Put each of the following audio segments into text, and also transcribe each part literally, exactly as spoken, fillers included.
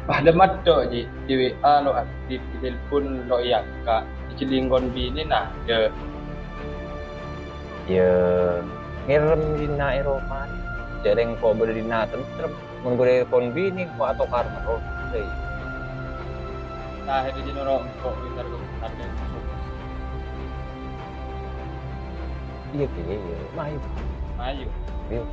Padâ matto, Ji. Di W A lo' aktif, di telpon lo' èangka', èjhelling kon binèna, yâ. Yâ, ngèrèm dinna' è roma. Jhâ' rèng engko' bâdâ dinna' tentrem. Mon bâdâ kon binè, engko' atokar terros. Lha, iyâ. Tahèr, Ji, noro' engko' pintar kok. Iyâ, kèya, iyâ. Mayu. Mayu. Iyâ.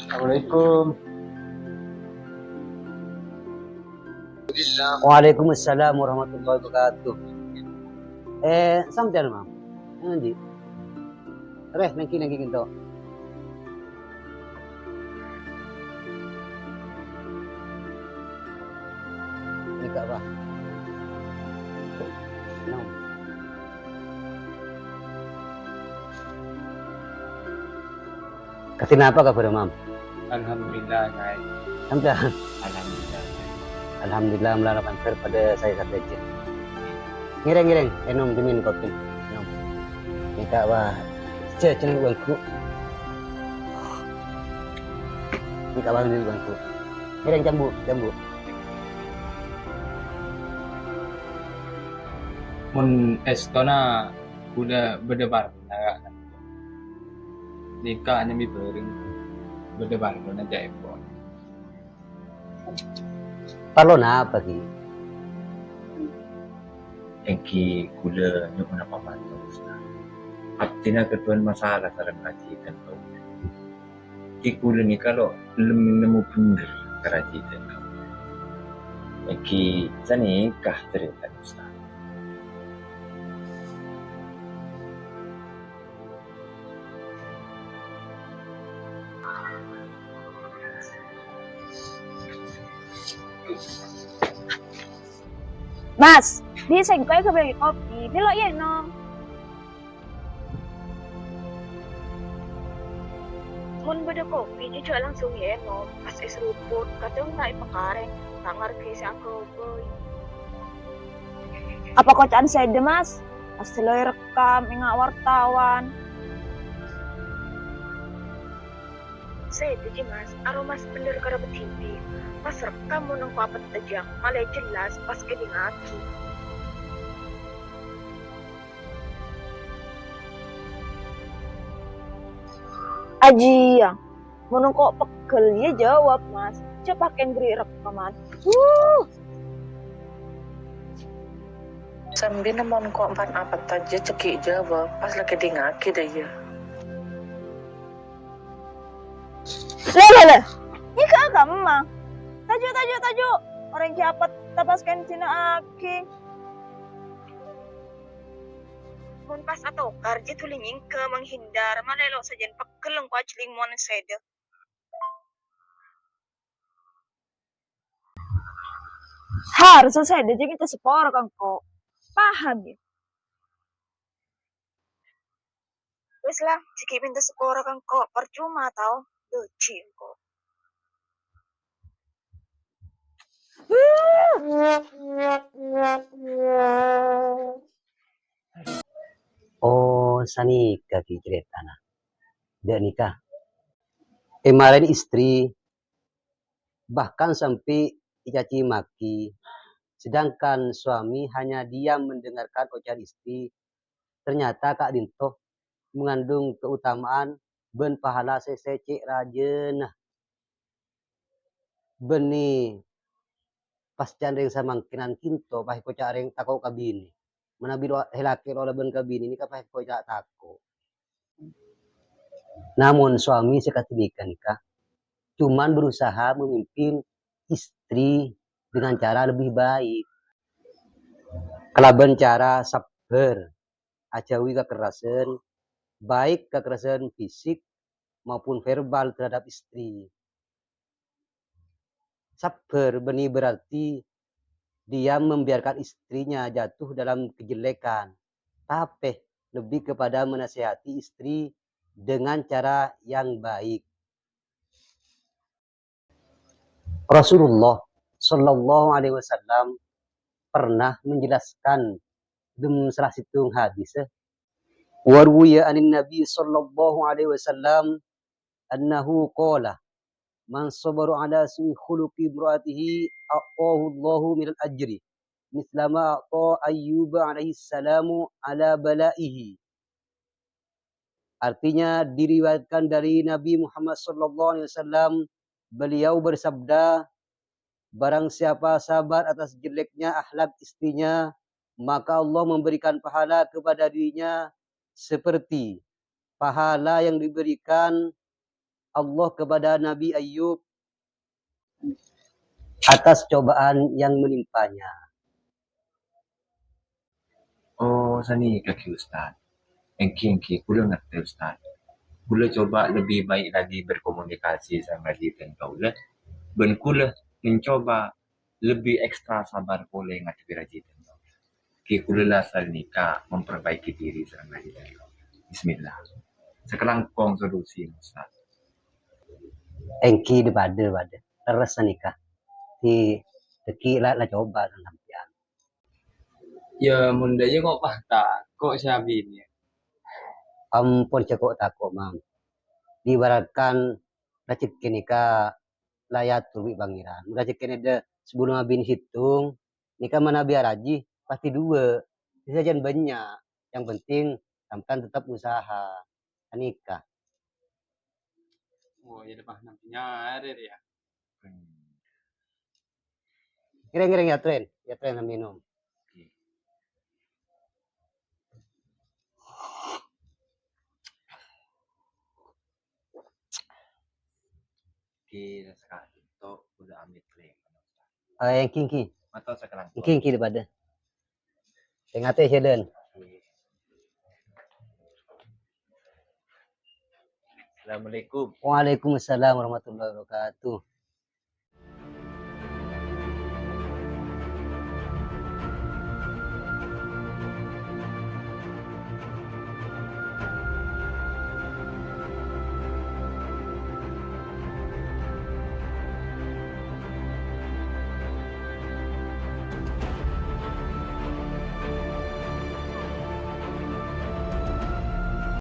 Assalamualaikum. Waalaikumsalam warahmatullahi wabarakatuh. Eh, sampèyan, Mam? Nang ndi? Rè, nèng kènè, nèng kènè, to. Nèka, Pak. Nom. Kadhi napa kabhârra, Mam? Alhamdulillah, Kaè. Sampèyan? Alhamdulillah, Kaè. Alhamdulillah, mèlana lancar padâ saè sadhâjâ. Ngèrèng, ngèrèng, ènom dhimèn kopi. Ènom. Nèka, wah, jhâjhân bângko. Nèka, wah, dhimèn bângko. Ngèrèng, cambu', cambu'. Mon èstona kaulâ bâdâ parlo, Ka'. Nèka nyambi bhâreng bâdâ parlona ca'èpon. Parlo napa, Ki? Èngghi kaulâ nyo'ona pamator, Ustaz. Abdhina kadhuwân masalah sareng Haji Tentu. Ki kaulâ nèka lo' lem nemmo bhendher karajitan kaulâ. Èngghi sanèka carètana, Ustaz. Mas, dhi' sèngko' èghâbây kopi, mèlo ènom. Mon bâdâ kopi, jhâ' langsung ènom, pas èseruput, kadhâng ta' èpakarèng, ta' ngargai sè aghâbây. Apa koca'an sèdhâ, Mas? Pas lo èrekkam, ènga' wartawan. Sèdhâ, Ji, Mas, aromasa bhendher ka Rabbit Hindi. Pas rekkam mon engko' apèt tejjhâng, malè jelas pas èdingngaghi. Ajiyâ, mon engko' pegghel, iyâ jâwâb, Mas. Jhâ' pakèn bherri' rekkaman. Huh! Sambina mon engko' empan apèt tejjhâ cè' ghi' jâwâb, pas la èdingngaghi dâ' iyâ. Lè, lè, lè. Nèka kamma. Toju', toju', toju'. Orèng ghi' apèt, ta' pas kèng dina'aghi. Mon pas atokar, jhâ' dhuli nyèngghâ menghindar, malè lo' sajân pegghel engko' ajhelling mon sèdhâ. Harus sèdhâ jhâ' mènta sapora ka engko'. Paham, yâ? Wis la, jhâ' ghi' mènta sapora ka engko', parcoma tao dâji engko'. Oh, sanèka ghi' carètana. Dâ' nèka. Èmarèn istri, bahkan sampè' ècaci maki, sedangkan suami hanya diam mendengarkan ocehan istri. Ternyata ka'dinto mengandung keutamaan bân pahala sè sècè' rajâna. Bânnè pas can rèng samangkènan ka'dinto pas èkoca' rèng tako' ka binè. Manabi lo-, sè lakè' lo' labân ka binè nèka pas èkoca' tako'. Namun suami sè kadhi nèka nèka cuman berusaha memimpin istri dengan cara lebih baik. Kalabân cara sabbhâr, ajhâuwi kakerrasan, baik kakerrasan fisik maupun verbal terhadap istri. Sabbhâr bânnè berarti diam membiarkan istrinya jatuh dalam kejelekan, tapi lebih kepada menasihati istri dengan cara yang baik. Rasulullah sallallahu alaihi wasallam pernah menjelaskan dem salah sèttong hadis, wa ruwiya anin Nabi sallallahu alaihi wasallam annahu qala, "Man sabara ala su'i khuluqi imra'atihi a'tahu Allahu minal ajri mithla ma a'ta Ayyuba alaihi salamu ala bala'ihi." Artinya, diriwayatkan dari Nabi Muhammad sallallahu alaihi wasallam, beliau bersabda, "Barang siapa sabar atas jeleknya akhlak istrinya, maka Allah memberikan pahala kepada dirinya seperti pahala yang diberikan Allah kepada Nabi Ayub atas cobaan yang menimpanya." Oh, sanèka ghi, Ustaz. Èngghi, èngghi, kulâ ngartè, Ustaz. Kulâ coba lebih baik lagi berkomunikasi sareng rajina kaulâ, bân kulâ mencoba lebih ekstra sabar polè ngadhebbhi rajina kaulâ. Ghi, kulâ la sanèka memperbaiki diri sareng rajina kaulâ. Bismillah. Sakalangkong solusi, Ustaz. Èngghi, dhi-padhi, padhi. Terros sanèka. Dhi-, dhâggi' la, la coba kan sampèyan. Ya, mon dâ' iyâ ko' pas tako' sè abinè. Ampon, jhâ' ko' tako', Mam. Diibaratkan rajhekkè nèka la èator bi' Pangèran. Mon rajhekkèna dâ' sabellunna abinè sèttong, nèka manabi araji pasti duwâ'. Bisa jân bânnya'. Yang penting sampèyan tetep usaha. Anèka. Oh, iyâ, dâ' pas nang nyarè, ya. Ngerèng, ngerèng, ya, Tren. Ya, Tren, minum. Kira sakali to udah amit lagi. Eh, èngghi, èngghi. Atau sekarang? Èngghi, èngghi, dhi-padhi. Sè ngatè, Seden. Assalamualaikum. Waalaikumsalam warahmatullahi wabarakatuh.